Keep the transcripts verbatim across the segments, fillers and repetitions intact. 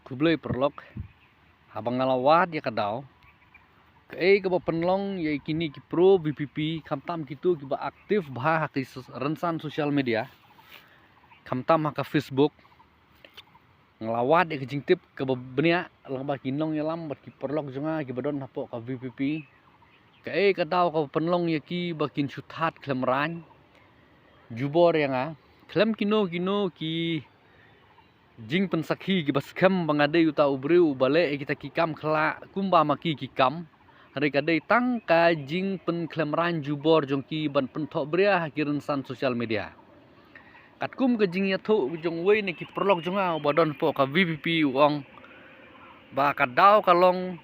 Khublei paralok. Haba nga la wad ïa ka daw, kaei kaba pynlong ïa kine ki pro VPP, khamtam kito kiba active bha ha ki rynsan social media, khamtam ha ka Facebook. Nga la wad ïa ka jingtip kaba bniah lyngba ki nongïalam bad ki paralok jong nga kiba don hapoh ka VPP. Kaei ka daw kaba pynlong ïa ki ba kin shu thad khlem raiñ jubor ïa nga, khlem kino kino ki jingpynsakhi kiba skhem ba nga dei uta u briew uba leh ïa kita ki kam khla kumba ma ki ki kam. Hynrei ka dei tang ka jingpynkhlem raiñ jubor jong ki ban pynthohbria ha ki rynsan social media. Katkum ka jingïathuh jong uwei na ki paralok jong nga uba don hapoh ka VPP, u ong ba ka daw ka long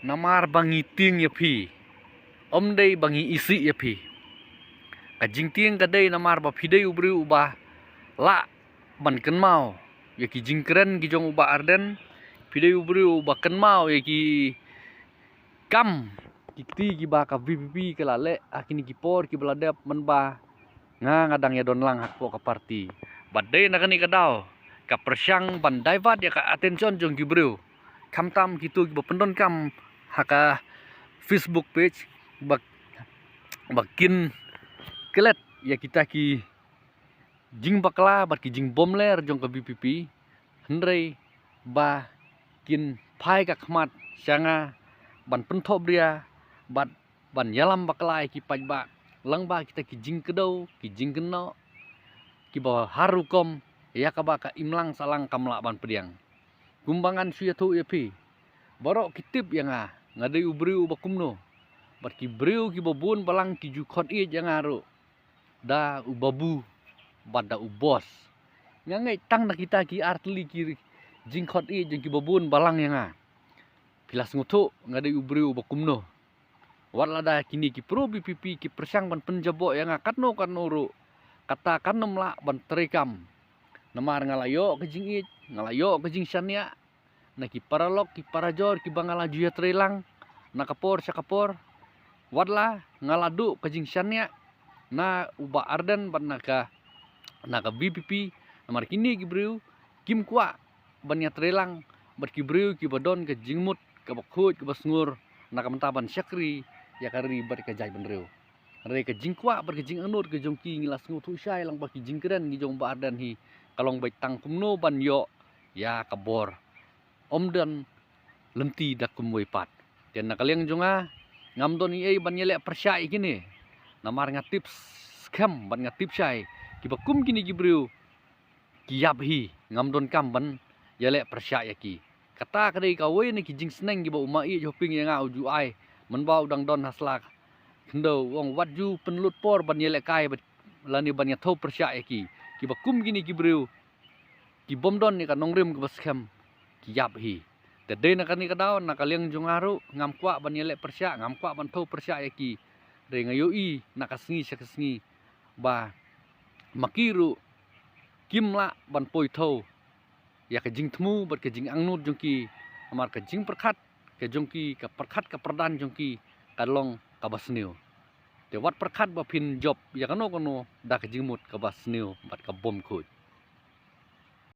namar ba ngi tieng ïa phi, ym dei ba ngi isih ïa phi. Ka jingtieng ka dei namar ba phi dei u briew uba lah ban kynmaw ïa ki jingkren ki jong u Bah Ardent, phi dei u briew uba kynmaw ïa ki kam ki kti kiba ka VPP ka la leh ha kine ki por kiba la dep mynba nga, nga dang ïadon lang hapoh ka party. Bad dei na kane ka daw ka pyrshang ban divert ïa ka attention jong ki briew, khamtam kito kiba pyndonkam ha ka Facebook page, ba, ba kin klet ïa kita ki jingbakla bad ki jingbymler jong ka VPP, hynrei ba kin phai ka khmat sha nga ban pynthohbria bad ban ïalam bakla ïa ki paidbah lyngba kita ki jingkdew, ki jingkynnoh kiba har rukom ïa kaba ka imlang sahlang kam lah ban pdiang. Kumba ngan shu ïathuh ïa phi, baroh ki tip ïa nga, nga dei u briew uba kumno. Bad ki briew kiba bun balang ki ju khot ïeit ïa nga ruh da u babu bad da u boss. Nga ngeit tang na kita ki artylli ki jingkhot ïeit jong kiba bun balang ïa nga. Phi la sngewthuh nga dei u briew uba kumno. Wat lada kine ki pro VPP ki pyrshang ban pynjaboh ïa nga katno katno ruh, kata kan ym lah ban treikam. Namar nga la ïoh ka jingïeit, nga la ïoh ka jingshaniah na ki paralok ki parajor kiba nga la ju ïatreilang na ka por sha ka por. Wat la nga la duh ka jingshaniah na u Bah Ardent bad na ka, na ka VPP, namar kine ki briew kim kwah ban ïatreilang bad ki briew kiba don ka jingmut kaba khuid kaba sngur na ka bynta ban shakri ïa ka ri bad ka jaitbynriew. Hynrei ka jingkwah bad ka jingangnud ka jong ki ngi la sngewthuh shai lyngba ki jingkren ki jong u Bah Ardent hi, ka long beit tang kumno ban ïoh ïa ka bor, ym don lynti da kumwei pat. Te na ka liang jong nga, ngam don ei ei ban ïaleh pyrshah ïa kine. Namar nga tip skhem bad nga tip shai, kiba kum kine ki briew ki ïap hi, ngam donkam ban ïaleh pyrshah ïa ki. Kata ka dei kawei na ki jingsneng kiba u Maieit Hoping ïa nga u ju ai mynba u dang don ha sla khyndew, u ong wat ju pynlut por ban ïalehkai bad lane ban ïathew pyrshah ïa ki. Kiba kum kine ki briew ki bym don ïa ka nongrim kaba skhem, ki ïap hi. Te dei na kane ka daw, na ka liang jong nga ruh ngam kwah ban ïaleh pyrshah, ngam kwah ban thew pyrshah ïa ki. Hynrei nga ïohi na ka sngi sha ka sngi ba ma ki ruh kim lah ban poi thew ïa ka jingthmu bad ka jingangnud jong ki. Namar ka jingpyrkhat ka jong ki, ka pyrkhat ka pyrdan jong ki ka long kaba sniew. Te wat pyrkhat ba phin jop ïa kano kano da ka jingmut kaba sniew bad ka bym khuid.